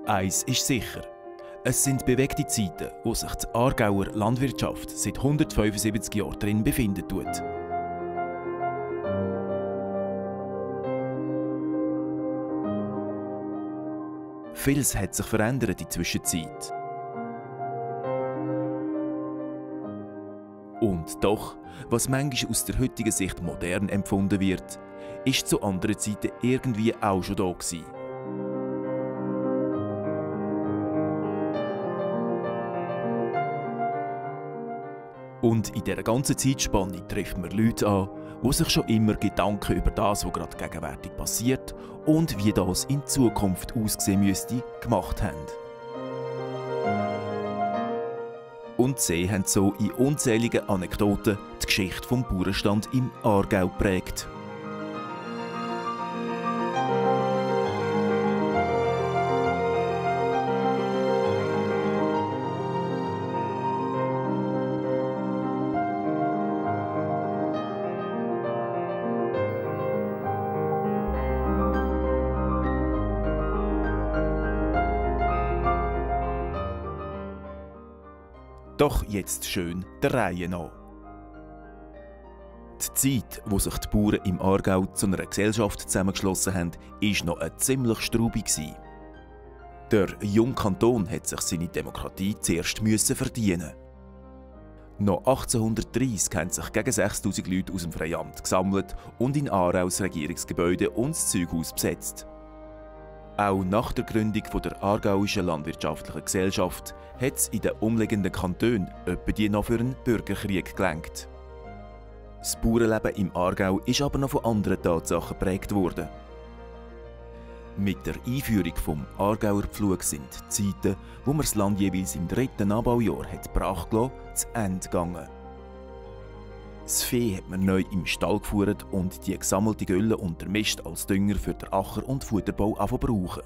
Eins ist sicher. Es sind bewegte Zeiten, wo sich die Aargauer Landwirtschaft seit 175 Jahren drin befinden tut. Vieles hat sich verändert in der Zwischenzeit. Und doch, was manchmal aus der heutigen Sicht modern empfunden wird, ist zu anderen Zeiten irgendwie auch schon da gewesen. Und in dieser ganzen Zeitspanne trifft man Leute an, die sich schon immer Gedanken über das, was gerade gegenwärtig passiert und wie das in Zukunft aussehen müsste, gemacht haben. Und sie haben so in unzähligen Anekdoten die Geschichte vom Bauernstand im Aargau geprägt. Doch jetzt schön der Reihe nach. Die Zeit, wo sich die Bauern im Aargau zu einer Gesellschaft zusammengeschlossen haben, war noch eine ziemlich straube. Der junge Kanton hat sich seine Demokratie zuerst verdienen. Noch 1830 haben sich gegen 6000 Leute aus dem Freiamt gesammelt und in Aarau das Regierungsgebäude und das Zeughaus besetzt. Auch nach der Gründung der Aargauischen Landwirtschaftlichen Gesellschaft hat es in den umliegenden Kantonen etwa die noch für einen Bürgerkrieg gelenkt. Das Bauernleben im Aargau ist aber noch von anderen Tatsachen geprägt worden. Mit der Einführung des Aargauer Pflugs sind die Zeiten, wo man das Land jeweils im 3. Anbaujahr brachgelassen hat, zu Ende gegangen. Das Vieh hat man neu im Stall geführt und die gesammelte Gülle und der Mist als Dünger für den Acker- und Futterbau brauchen.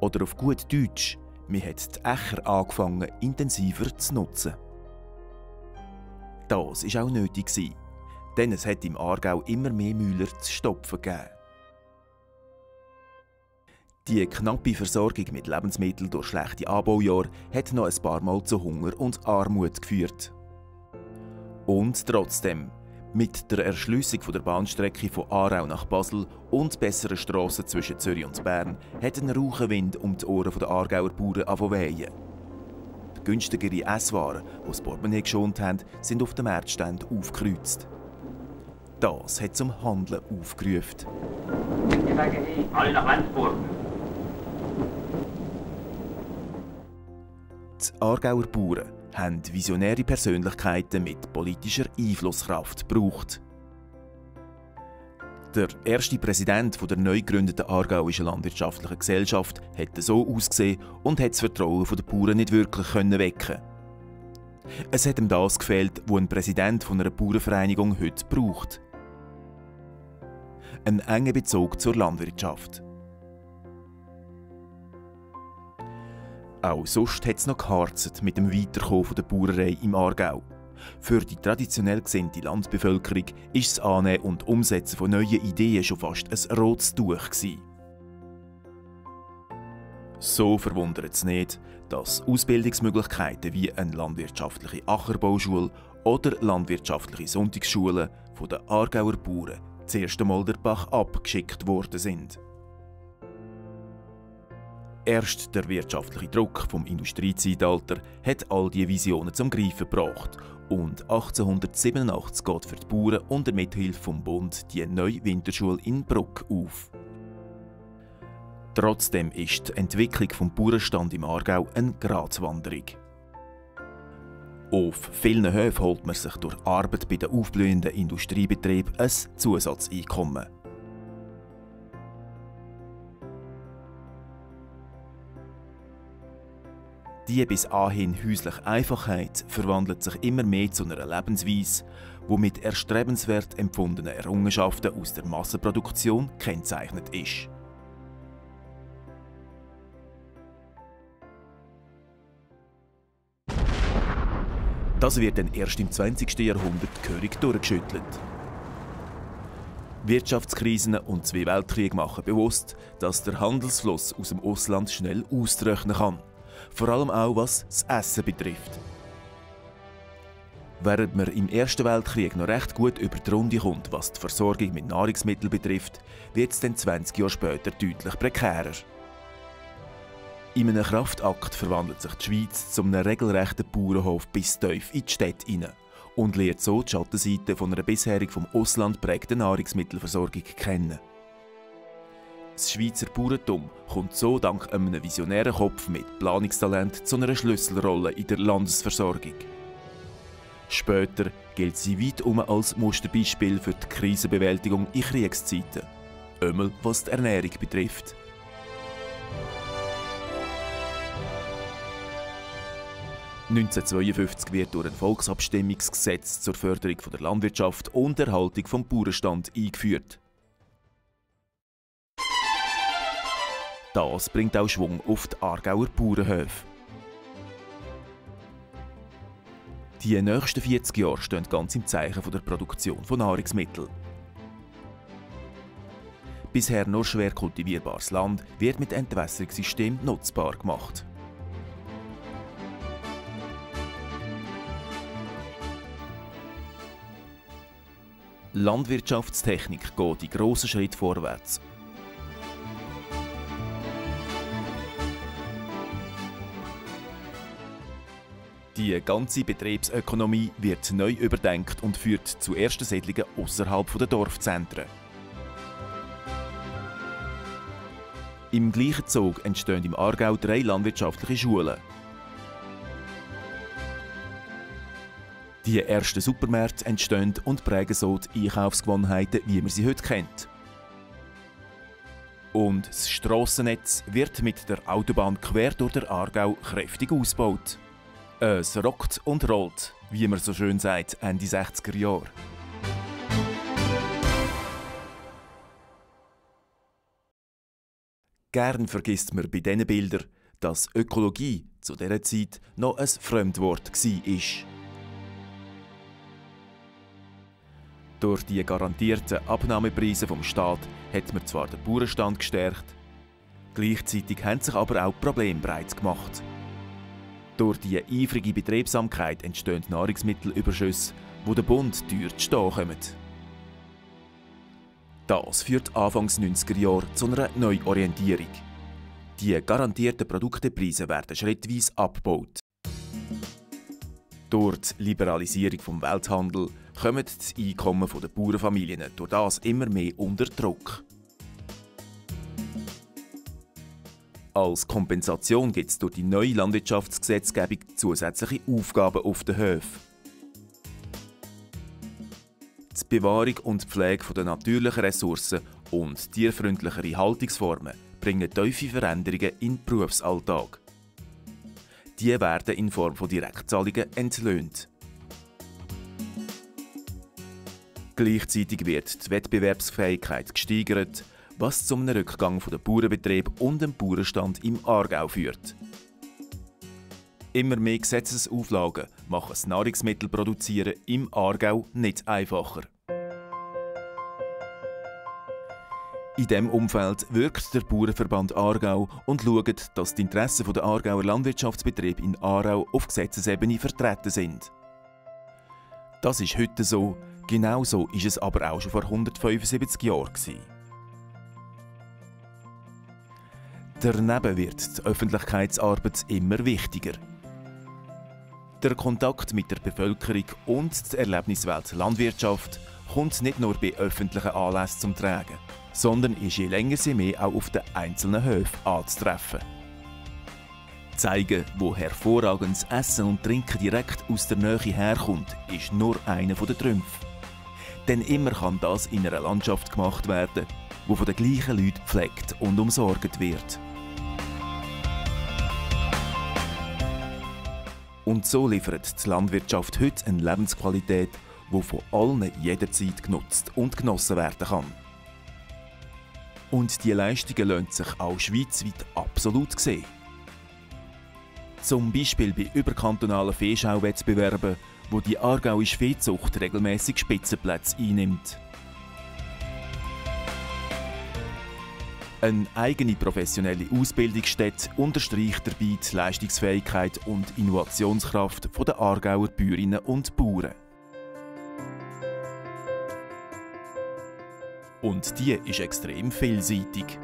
Oder auf gut Deutsch, man hat die Äcker angefangen, intensiver zu nutzen. Das war auch nötig, denn es hat im Aargau immer mehr Müller zu stopfen gegeben. Die knappe Versorgung mit Lebensmitteln durch schlechte Anbaujahre hat noch ein paar Mal zu Hunger und Armut geführt. Und trotzdem, mit der Erschliessung der Bahnstrecke von Aarau nach Basel und besseren Strassen zwischen Zürich und Bern hat ein Rauchenwind um die Ohren der Aargauer Bauern angefangen. Die günstigeren Esswaren, die das Portemonnaie geschont haben, sind auf den Marktständen aufgekreuzt. Das hat zum Handeln aufgerufen. Ich sage alle nach Lenzburg. Die Aargauer Bauern haben visionäre Persönlichkeiten mit politischer Einflusskraft gebraucht. Der erste Präsident der neu gegründeten Aargauischen Landwirtschaftlichen Gesellschaft hat so ausgesehen und hat das Vertrauen der Bauern nicht wirklich wecken. Es hat ihm das gefehlt, was ein Präsident einer Bauernvereinigung heute braucht. Ein enger Bezug zur Landwirtschaft. Auch sonst hat es noch geharzt mit dem Weiterkommen der Bauerei im Aargau. Für die traditionell gesinnte Landbevölkerung ist das Annehmen und Umsetzen von neuen Ideen schon fast ein rotes Tuch gewesen. So verwundert es nicht, dass Ausbildungsmöglichkeiten wie eine landwirtschaftliche Ackerbauschule oder landwirtschaftliche Sonntagsschulen von den Aargauer Bauern zuerst einmal der Bach abgeschickt worden sind. Erst der wirtschaftliche Druck vom Industriezeitalter hat all diese Visionen zum Greifen gebracht und 1887 geht für die Bauern unter Mithilfe vom Bund die neue Winterschule in Bruck auf. Trotzdem ist die Entwicklung des Bauernstands im Aargau eine Gratwanderung. Auf vielen Höfen holt man sich durch Arbeit bei den aufblühenden Industriebetrieben ein Zusatzeinkommen. Die bis anhin häusliche Einfachheit verwandelt sich immer mehr zu einer Lebensweise, die mit erstrebenswert empfundenen Errungenschaften aus der Massenproduktion gekennzeichnet ist. Das wird dann erst im 20. Jahrhundert gehörig durchgeschüttelt. Wirtschaftskrisen und 2 Weltkriege machen bewusst, dass der Handelsfluss aus dem Ausland schnell austrocknen kann. Vor allem auch was das Essen betrifft. Während man im Ersten Weltkrieg noch recht gut über die Runde kommt, was die Versorgung mit Nahrungsmitteln betrifft, wird es dann 20 Jahre später deutlich prekärer. In einem Kraftakt verwandelt sich die Schweiz zu einem regelrechten Bauernhof bis tief in die Städte hinein und lernt so die Schattenseite von einer bisherig vom Ausland geprägten Nahrungsmittelversorgung kennen. Das Schweizer Bauerntum kommt so dank einem visionären Kopf mit Planungstalent zu einer Schlüsselrolle in der Landesversorgung. Später gilt sie weitum als Musterbeispiel für die Krisenbewältigung in Kriegszeiten, einmal was die Ernährung betrifft. (1952) wird durch ein Volksabstimmungsgesetz zur Förderung der Landwirtschaft und Erhaltung des Bauernstands eingeführt. Das bringt auch Schwung auf die Aargauer Bauernhöfe. Die nächsten 40 Jahre stehen ganz im Zeichen der Produktion von Nahrungsmitteln. Bisher nur schwer kultivierbares Land wird mit Entwässerungssystemen nutzbar gemacht. Landwirtschaftstechnik geht in grossen Schritt vorwärts. Die ganze Betriebsökonomie wird neu überdenkt und führt zu ersten Siedlungen außerhalb der Dorfzentren. Im gleichen Zug entstehen im Aargau 3 landwirtschaftliche Schulen. Die ersten Supermärkte entstehen und prägen so die Einkaufsgewohnheiten, wie man sie heute kennt. Und das Strassennetz wird mit der Autobahn quer durch den Aargau kräftig ausgebaut. Es rockt und rollt, wie man so schön sagt, Ende 60er Jahre. Gern vergisst man bei diesen Bildern, dass Ökologie zu dieser Zeit noch ein Fremdwort war. Durch die garantierten Abnahmepreise vom Staat hat man zwar den Bauernstand gestärkt, gleichzeitig haben sich aber auch Probleme breit gemacht. Durch die eifrige Betriebsamkeit entstehen Nahrungsmittelüberschüsse, die der Bund teuer zu stehen kommen. Das führt Anfangs 90er Jahre zu einer Neuorientierung. Die garantierten Produktepreise werden schrittweise abgebaut. Durch die Liberalisierung des Welthandels kommen das Einkommen der Bauernfamilien durch das immer mehr unter Druck. Als Kompensation gibt es durch die neue Landwirtschaftsgesetzgebung zusätzliche Aufgaben auf den Höfen. Die Bewahrung und Pflege der natürlichen Ressourcen und tierfreundlichere Haltungsformen bringen tiefe Veränderungen in den Berufsalltag. Die werden in Form von Direktzahlungen entlöhnt. Gleichzeitig wird die Wettbewerbsfähigkeit gesteigert, was zu einem Rückgang der Bauernbetriebe und dem Bauernstand im Aargau führt. Immer mehr Gesetzesauflagen machen das Nahrungsmittelproduzieren im Aargau nicht einfacher. In diesem Umfeld wirkt der Bauernverband Aargau und schaut, dass die Interessen der Aargauer Landwirtschaftsbetriebe in Aarau auf Gesetzesebene vertreten sind. Das ist heute so, genauso ist es aber auch schon vor 175 Jahren. Daneben wird die Öffentlichkeitsarbeit immer wichtiger. Der Kontakt mit der Bevölkerung und die Erlebniswelt Landwirtschaft kommt nicht nur bei öffentlichen Anlässen zum Tragen, sondern ist je länger je mehr auch auf den einzelnen Höfen anzutreffen. Zeigen, wo hervorragendes Essen und Trinken direkt aus der Nähe herkommt, ist nur einer der Trümpfe. Denn immer kann das in einer Landschaft gemacht werden, die von den gleichen Leuten gepflegt und umsorgt wird. Und so liefert die Landwirtschaft heute eine Lebensqualität, die von allen jederzeit genutzt und genossen werden kann. Und diese Leistungen lassen sich auch schweizweit absolut sehen. Zum Beispiel bei überkantonalen Viehschauwettbewerben, wo die aargauische Viehzucht regelmäßig Spitzenplätze einnimmt. Eine eigene professionelle Ausbildungsstätte unterstreicht dabei die Leistungsfähigkeit und Innovationskraft der Aargauer Bäuerinnen und Bauern. Und die ist extrem vielseitig.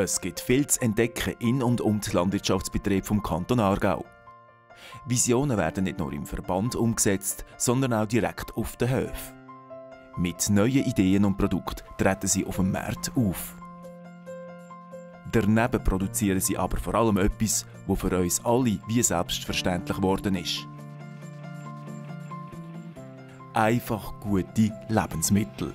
Es gibt viel zu entdecken in und um die Landwirtschaftsbetriebe vom Kanton Aargau. Visionen werden nicht nur im Verband umgesetzt, sondern auch direkt auf den Höfen. Mit neuen Ideen und Produkten treten sie auf dem Markt auf. Daneben produzieren sie aber vor allem etwas, das für uns alle wie selbstverständlich geworden ist. Einfach gute Lebensmittel.